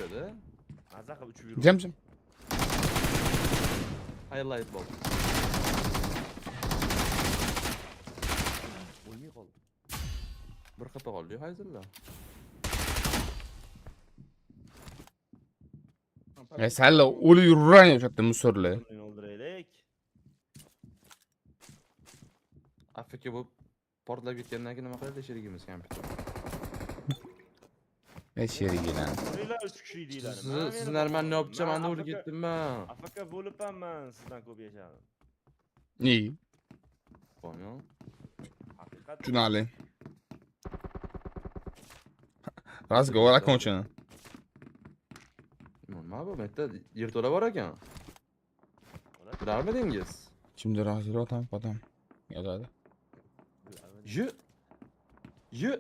ko'chada. Maza qilib uchib yurib. Jim jim. Highlight bo'ldi. O'lmay qoldi. Bir xato qoldi, Hayzilla. E salla o'lib yuraverang o'sha yerda musorlar. Uni o'ldiraylik. AFK bo'lib portlab ketgandan keyin nima qiladi sherigimiz kompyuter? E sherigilar. Ular 3 kishi edinglar. Siz normalni olib chiqaman deb o'lib ketdim man. AFK bo'lib ham man sizdan ko'p yashadim. Ni? Понял. Haqiqat. Tushunarli. Разговор окончен. Nima bu? Bu yerda yerto'la bor ekan. Bilarmidingiz? Kimdir hozir odam, odam yozadi. Yu. Yu.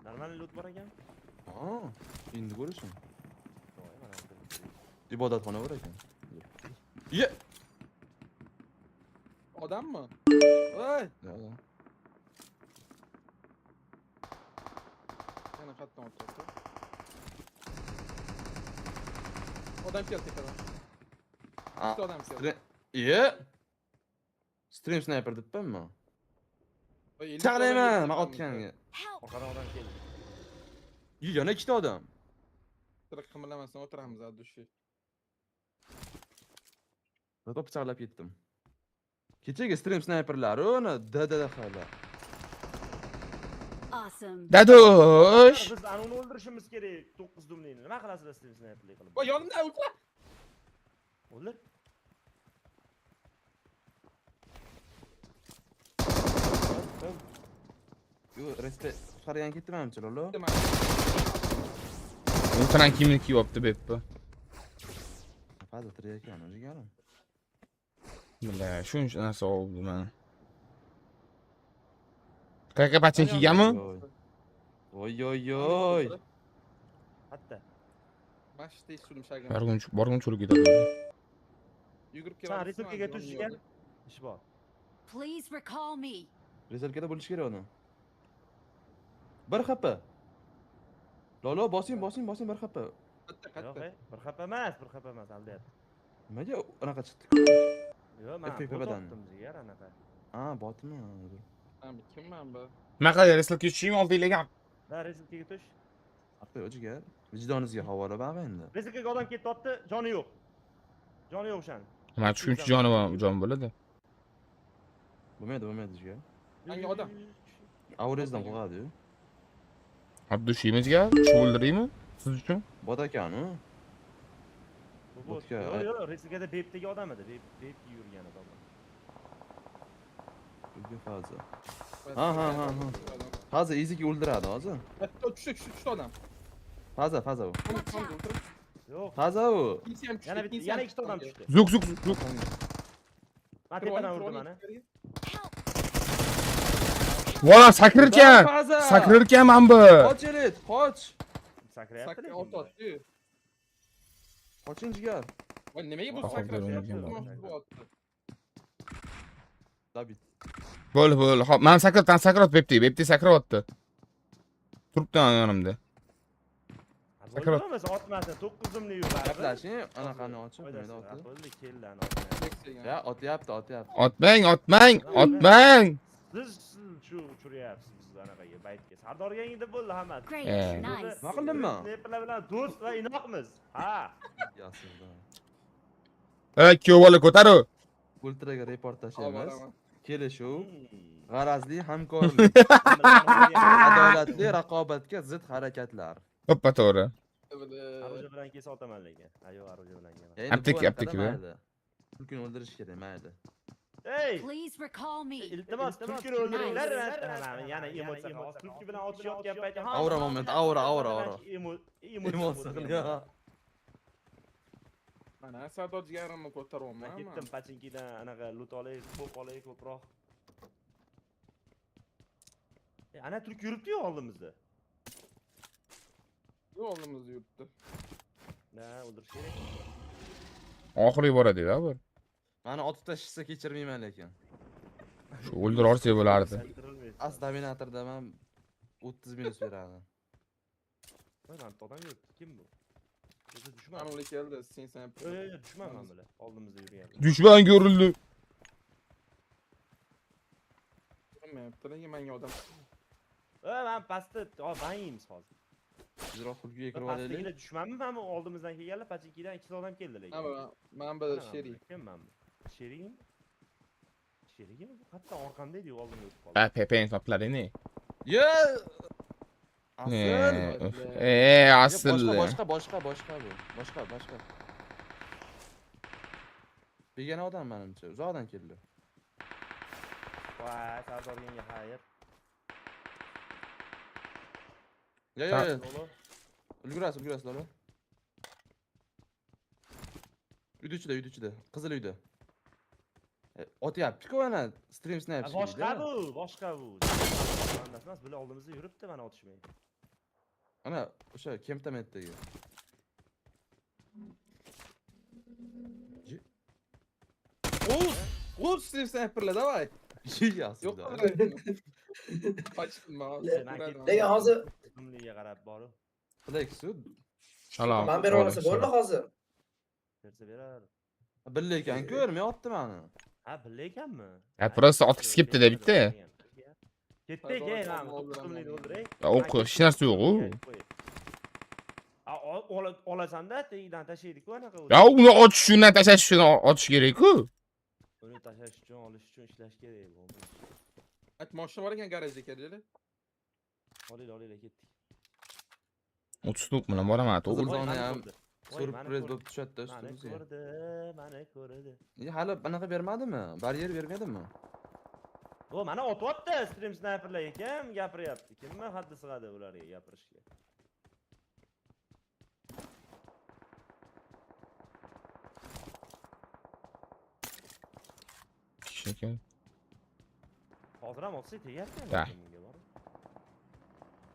Normal loot bor ekan. Ha, endi ko'rishim. Voy, mana bu. Ibodatxona bor ekan. Ye. Odammi? Voy! Yo'q. Yana qayerdan o'tiribdi? Odam keldi tepadan. Ha, Ikkita odam keldi. Ye. Stream sniper debmanmi? Voy, 50 ta odam Chaqlayman, keldi men tepadan. otganga. Help! Orqadan odam keldi. Ye, yana ikkita odam. Tirik qimirlamasdan o'tiramiz от души. Зато pichoqlab ketdim. Kechagi stream sniperlari uni DDD hali. Awesome. Dadosh! Biz anuni o'ldirishimiz kerak, 9 dumlikni. Nima qilasizlar stream sniperlik qilib? Voy, yonimda o'ltra. O'ldir. Yo, respe qutqargan ketdi manimcha, lolo. O'tiran kiyimini kiyib olibdi beppi. Faza tirik ekan, jigarim. Бля, shuncha narsa oldi mana. Qayerga pachin kiyganmi? Oy oy oy. Hatta. Mana shu tez shagim. Borguncha borguncha o'lib ketadi. Yugurib Sen keladi. resilkaga tush jigar. Ish bor. Please recall me. Rezervada bo'lishi kerak uni. Bir HP. Lolo, bosing, bosing, bosing bir HP. Qatta, Yo'q, qatta. bir xafa emas, bir xafa emas, aldayapti. Nimaga unaqa chiqdi? Yo'q, men FPP bot dan. otdim jigar anaqa. Ha, botmi? Kimman bu? Nima qiladi? Resilkaga tushaymi oldinglarga? Da resilkaga tush. Aql yo'q jigar. Vijdoningizga havola bag'i endi. Resilkaga odam ketyapti, joni yo'q. Joni yo'q o'shani. Mana tushguncha joni bor, jon bo'ladi. Bo'lmaydi, bo'lmaydi jigar. Hangi odam? Aurezdan qo'rqadi-yu. Abdushiymi jigar? Tushib o'ldiraymi? Siz uchun? Bot ekan u. Bu bot. Botga, Yo'q, yo'q, resilkada bepdagi odam edi. Bep, bep yurgan odam. Uyga faza. Ha, ha, ha, ha. Faza easy o'ldiradi hozir. Bitta tushdi, tushdi, tushdi odam. Faza, faza u. Tomda o'tirib. Yo'q. Faza u. Ikkinchisi ham tushdi. Yana bitta, ikkinchisi ham yana ikkita odam tushdi. tushdi. Zuk zuk zuk. Men Kirib tepadan oling, urdim kirib mani. oling. Help! Vola sakrirkan. Faza! Sakrirkan man bu. Qoch elit, qoch. Sakrayapti Sakra lekin. ot otdi. Qoching jigar. Voy, nimaga bu Oxirgi sakrab o'ynagan bu bor. otdi? David. Bo'ldi, bo'ldi. Hop, men sakrab, sakrab bepti, bepti sakrayapti. Turibdi yonimda. Sakrat. Bo'ldi bo'lmasa otmasin, 9 dumli yo'q baribir. Gaplashing, anaqani ochib, Foydasi nimada yo'q, otdi? bo'ldi, keldi ana otmayapti. Leksiyaga. Ya, otyapti, otyapti. Otmang, otmang, otmang. Siz siz shu uchiryapsiz biz anaqaga baytga. Sardorga endi bo'ldi hammasi. Great. Eh. Nice. Nima qildim men? Sniperlar bilan do'st va inoqmiz. Ha. Yasinda. Ey, kuyov bola ko'tar u. Ultraga reportaj Olib emas. boraman. Kelishuv, Hmm. g'arazli hamkorlik, adolatli raqobatga zid harakatlar. To'ppa to'g'ri. Aruja bilan kelsa otaman lekin. Ha yo'q, aruja bilan kelma. Ya endi bu Apteka, anaqada apteka. mayli. Tulkini o'ldirish kerak, mayli. Ey! Please recall me. Iltimos, tulkini o'ldiringlar. Mana yana emotsiya qilib. Tulki bilan otishayotgan paytda Aura moment, aura, aura, aura. Emotsiya Emotsiya qilgan. Mana Sardor jigarimni ko'taryapman. Men ketdim pachinkidan anaqa lut olay, ko'p olay ko'proq. E, ana tulki yuribdi-yu oldimizda. Yo'q, oldimizda yuribdi. Na, o'ldirish kerak. Oxiri boradi bir. Mani otib tashlashsa kechirmayman lekin. Shu o'ldira olsak bo'lardi. O'ldirilmaydi. As dominatorda man 30 minus beradi. Voy, mana bitta odam yuribdi. Kim bu? O'zi dushman. Mana ular keldi, sen. Yo'q, yo'q, yo'q, dushman mana bular. Oldimizda yurgan. Dushman ko'rildi. Ko'rinmayapti, lekin menga odam. Man pastda, ban yeymiz hozir. Tezroq xulgiga kirib olaylik. Pastdagilar dushmanmi? Mana bu oldimizdan kelganlar, pachinkidan ikkita odam keldi lekin. Mana bu Mana sherik. Kim mana bu? Sherigim? Sherigim? Bu hatto orqamda edi, oldimga o'tib qoldi. Ha, PP'ni toplaring. Ye! Asl. Asl. Boshqa, boshqa, boshqa bu. Boshqa, boshqa. Begona odam menimcha, uzoqdan keldi. Voy, Sardorga xayr. Yo, yo, yo. Ulgurasiz, ulgurasiz, Lolo. Uyda ichida, uyda ichida. Qizil uyda. Otyapti-ku ana stream snipe. Boshqa bu, boshqa bu. Emas, bular oldimizda yuribdi, mana otishmay. Ana o'sha kemptamentdagi. O, stream sniperlar, davay. Yo'q. Yo'q. Qochdim man. Lekin hozir Dumliga qarab borib, Flexu Salom. man bera olsa bo'ldi hozir. bersa berar. Billa ekan, ko'rmayapti meni. Ha, billa ekanmi? Ha, просто otgisi kelibdi-da bitta. Ketdik, ey, mana dumlikni o'ldiray. O'q, hech narsa yo'q-u. Ha, olasan-da, tagidan tashlaydi-ku anaqa. Ya uni otish shundan tashlash uchun otish kerak-ku. Uni tashlash uchun, olish uchun ishlash kerak bu. Ayt, mashina bor ekan garajda keldi. Olinglar, olinglar, ketdik. 30 bilan boraman, Qizil to'g'ri. zona ham Voy, mani surpriz ko'rdi. bo'lib tushadi-da Mani ustimizga. ko'rdi, mani ko'rdi. Ye, hali anaqa bermadimi? Baryer bermadimi? Bu mana otyapti stream sniperlarga kim gapiryapti? Kimni haddi sig'adi ularga gapirishga? Kishi ekan. Hozir ham otsa tegyapti Da. bunga borib.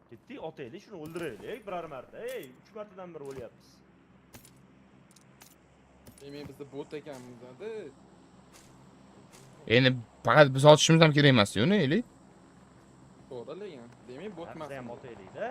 Ketdik, otaylik, shuni o'ldiraylik biror marta. Ey, 3 martadan bir o'lyapmiz. Demak, bizda bot ekanmiz-da. Endi faqat biz otishimiz ham kerak emas, uni, eli. To'g'ri lekin. Demak, bot Ha, emas. Biz ham otaylik-da.